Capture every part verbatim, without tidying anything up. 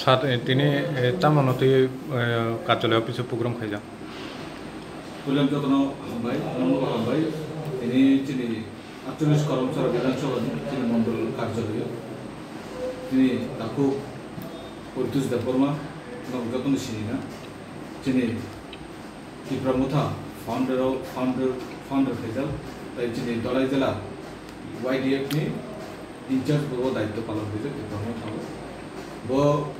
Sir, eh, tini, eh, tamo no twi, eh, karjalay office o program khaijak. Puilano jotono hambai, nono hambai. Tini chini atchollish Karamchara Bidhan Sabha ni chini mondol karjalay o. Tini takhuk Poritos Debbarma, nono jotono sini na. Chini Tipra Motha founder o, founder, founder khaijak, tai chini Dolai jela Y D F ni in charge bo daityo palon khaijak Tipra Motha o. Bo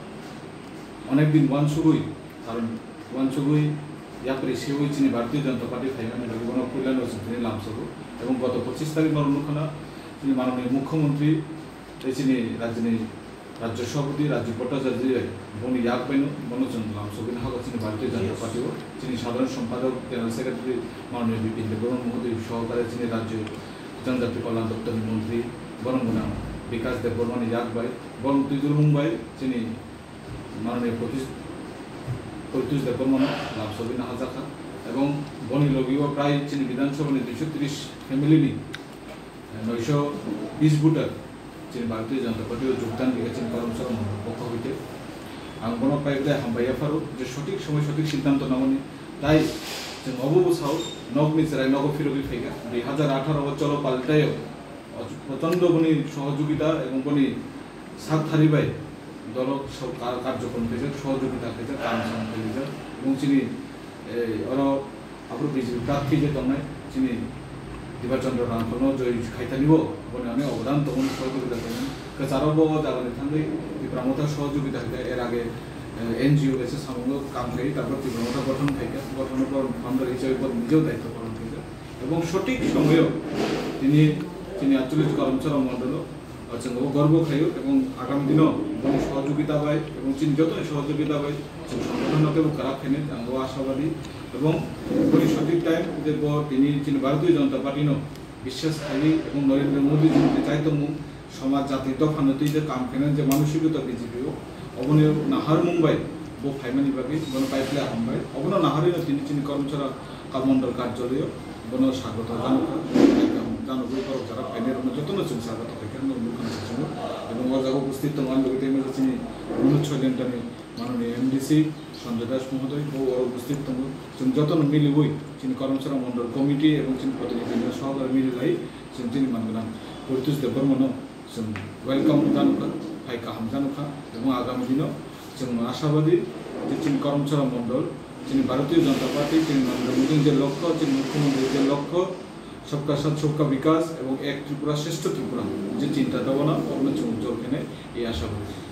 onek din uansugwi, karon uansugwi yapri siwi chini Bharatiya Janata Party phaimani bagwi bono puilano chwng tini lamsogo. Ebong goto pochis tarik norok nukha chini manoniya Mukhyamantri tei chini rajyoni Rajya Sabhapati Rajiv Bhattacharya ji bai boni yak baino bono chwng lamsogwi nahago chini Bharatiya Janata Party o, chini Sadharan Sompadok General Secretary manoniya Bipin Debbarma Mohoday sohokare chini Rajya Janjati Kalyan Doptor ni Montri borom gwnang Bikash Debbarma ni yak bai borom twijlmung bai chini manoniya Poritos, Poritos Debbarma no lamsogwi nahajakha ebong boni logi o prai chini Bidhan Sabha ni duiso tris family ni noiso bis voter chini Bharatiya Janata Party o jogdan rikha chini Karamchara Mondol pokho hoite. Ang bono pai bai hambai yapharo je sothik somoy sothik siddhanto namani. Tai chwng obo bwsao nokni chwrai nogo phirogwi phaikha. Dui hajar atharo o Cholo Paltaio prochondo boni sohojogita ebong boni sak thari bai dolo so-, ka-, karjokrom khaijak, sohojogita khaijak, kam sam khaijak. Ebong chini, eh, oro Aphuru B J P prarthi je tongnai chini Diba Chandra Rangkholno joi khaithani bo, boni onek obodan tongo, sohojogita tongo. Kwcharo bo o jagani thangwi Tipra Motha sohojogita khaikha, er age, eh, N G O kaisa samungo kam khai, tarpor Tipra Motha gothon khaikha, gothono bo founder hisabe bo nijeo daityo palon khaijak. Ebong sothik somoyo tini chini atchollish Karamchara Mondolo O chwng bo gorbo khlaio ebong agami dino boni sohojogita bai ebong chini jotoni sohojogita bai chwng songwthano teibo kwrak khainai ang bo ashabadi ebong boni sothik time je bo tini chini Bharatiya Janata Party no biswas khaiwi ebong Narendra Modi ji ni je chaitongmung somaj jati dophano twi je kam khainai je manosikota B J P o oboni naharmung bai bo phaimani bagwi bono pai phle hambai obono naharwi no tini chini Karamchara Ka mondol karjalayo bono sagoto janokha, janogwi borok jara phainai rokno jotono chwng sagoto khaikha, nwng nukha nang sichingo. Ebong o jaga upasthit tongo ani logi tei masa chini Manoj Soilendra ni manoni M D C Sanjay Das mohoday bo oro upasthit tongo. Chwng jotono miliwi chini Karamchara mondol committee ebong chini protinidhi no sohokare mililai chwng chini man gwnang Poritos Debbarma no Chwng welcome janokha, phai kaham janokha, ebong agami dino chwng ashabadi je chini Karamchara mondol, chini Bharatiya Janata Party, chini Narendra Modi je lokho, chini Mukhyamantri je lokho, Sabka Saath Sabka Vikas ebong Ek Tripura Shreshtha Tripura je chinta dobona, obono chwng ujjwal khenai ei ashabadi.